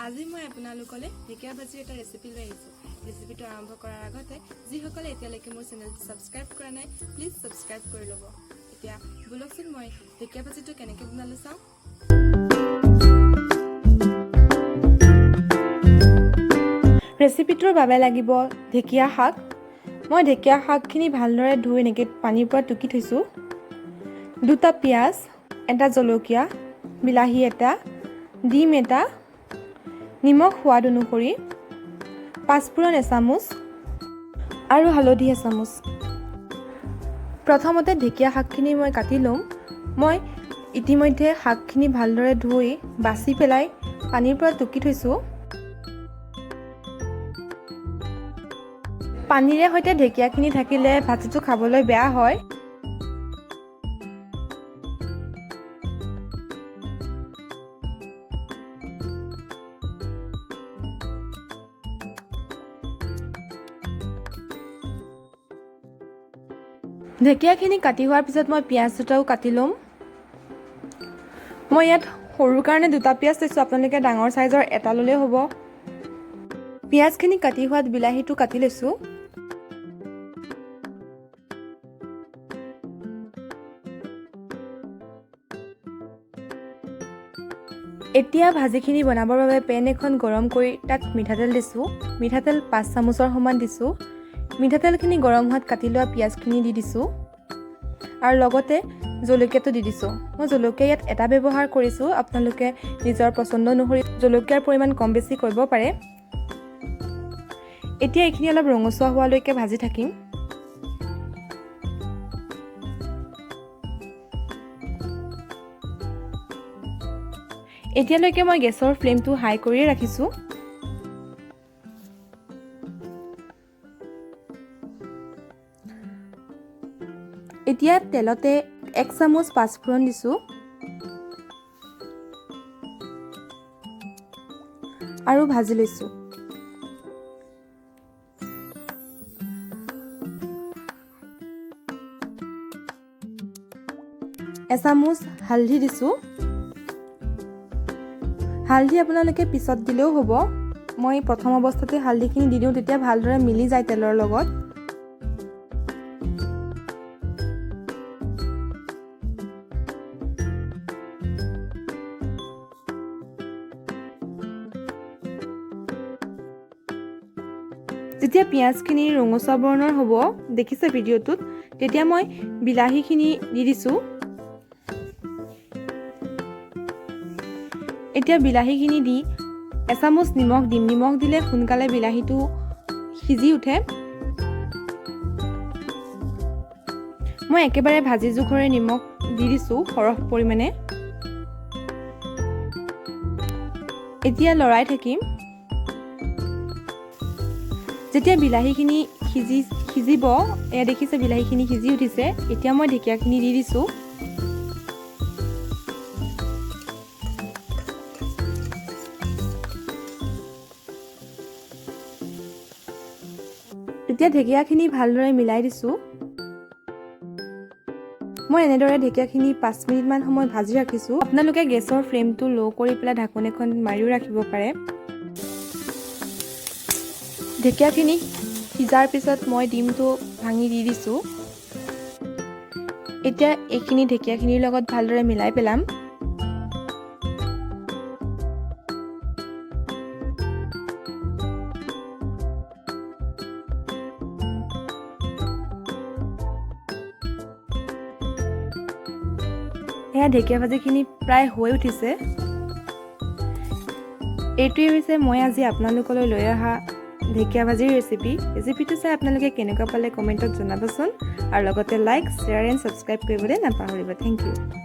আজি মই আপোনালোকলৈ ঢেকীয়া ভাজিৰ এটা ৰেচিপি লৈ আহিছোঁ। ৰেচিপিটো আৰম্ভ কৰাৰ আগতে যিসকলে এতিয়ালৈকে মোৰ চেনেলটো ছাবস্ক্ৰাইব কৰা নাই, প্লিজ ছাবস্ক্ৰাইব কৰি ল'ব। এতিয়া ব'লকচোন, মই ঢেকীয়া ভাজিটো কেনেকৈ বনালোঁ চাওঁ। ৰেচিপিটোৰ বাবে লাগিব ঢেকীয়া শাক। মই ঢেকীয়া শাকখিনি ভালদৰে ধুই এনেকৈ পানীৰ পৰা টুকি থৈছোঁ। দুটা পিঁয়াজ, এটা জলকীয়া, বিলাহী এটা, ডিম এটা, নিমখ সোৱাদ অনুসৰি, পাঁচফোৰণ এচামুচ আৰু হালধি এচামুচ। প্ৰথমতে ঢেকীয়া শাকখিনি মই কাটি ল'ম। মই ইতিমধ্যে শাকখিনি ভালদৰে ধুই বাছি পেলাই পানীৰ পৰা টুকি থৈছোঁ। পানীৰে সৈতে ঢেকীয়াখিনি থাকিলে ভাজিটো খাবলৈ বেয়া হয়। ঢেকীয়াখিনি কাটি হোৱাৰ পিছত মই পিঁয়াজ দুটাও কাটি ল'ম। মই ইয়াত সৰু কাৰণে দুটা পিঁয়াজ লৈছোঁ, আপোনালোকে ডাঙৰ চাইজৰ এটা ল'লেও হ'ব। পিঁয়াজখিনি কাটি হোৱাত বিলাহীটো কাটি লৈছোঁ। এতিয়া ভাজিখিনি বনাবৰ বাবে পেন এখন গৰম কৰি তাত মিঠাতেল দিছোঁ। মিঠাতেল 5 চামুচৰ সমান দিছোঁ। মিঠাতেলখিনি গৰম হোৱাত কাটি লোৱা পিঁয়াজখিনি দি দিছোঁ আৰু লগতে জলকীয়াটো দি দিছোঁ। মই জলকীয়া ইয়াত এটা ব্যৱহাৰ কৰিছোঁ, আপোনালোকে নিজৰ পচন্দ অনুসৰি জলকীয়াৰ পৰিমাণ কম বেছি কৰিব পাৰে। এতিয়া এইখিনি অলপ ৰঙচুৱা হোৱালৈকে ভাজি থাকিম। এতিয়ালৈকে মই গেছৰ ফ্লেমটো হাই কৰিয়ে ৰাখিছোঁ। এতিয়া তেলতে 1 চামুচ পাঁচফোৰণ দিছোঁ আৰু ভাজি লৈছোঁ। এচামুচ হালধি দিছোঁ। হালধি আপোনালোকে পিছত দিলেও হ'ব। মই প্ৰথম অৱস্থাতে হালধিখিনি দি দিওঁ, তেতিয়া ভালদৰে মিলি যায় তেলৰ লগত। যেতিয়া পিঁয়াজখিনি ৰঙচুৱা বৰণৰ হ'ব, দেখিছে ভিডিঅ'টোত, তেতিয়া মই বিলাহীখিনি দি দিছোঁ। এতিয়া বিলাহীখিনি দি এচামুচ নিমখ দিম। নিমখ দিলে সোনকালে বিলাহীটো সিজি উঠে। মই একেবাৰে ভাজি জোখৰে নিমখ দি দিছোঁ, সৰহ পৰিমাণে। এতিয়া লৰাই থাকিম। যেতিয়া বিলাহীখিনি সিজিব, এয়া দেখিছে, বিলাহীখিনি সিজি উঠিছে। এতিয়া মই ঢেকীয়াখিনি দি দিছোঁ। এতিয়া ঢেকীয়াখিনি ভালদৰে মিলাই দিছোঁ। মই এনেদৰে ঢেকীয়াখিনি 5 মিনিটমান সময় ভাজি ৰাখিছোঁ। আপোনালোকে গেছৰ ফ্লেমটো ল' কৰি পেলাই ঢাকোন এখন মাৰিও ৰাখিব পাৰে। ঢেকীয়াখিনি সিজাৰ পিছত মই ডিমটো ভাঙি দি দিছোঁ। এতিয়া এইখিনি ঢেকীয়াখিনিৰ লগত ভালদৰে মিলাই পেলাম। এয়া ঢেকীয়া ভাজিখিনি প্ৰায় হৈ উঠিছে। এইটোৱেই হৈছে মই আজি আপোনালোকলৈ লৈ অহা ঢেকীয়া ভাজিৰ ৰেচিপি। ৰেচিপিটো চাই আপোনালোকে কেনেকুৱা পালে কমেণ্টত জনাবচোন আৰু লগতে লাইক, শ্বেয়াৰ এণ্ড ছাবস্ক্ৰাইব কৰিবলৈ নাপাহৰিব। Thank you.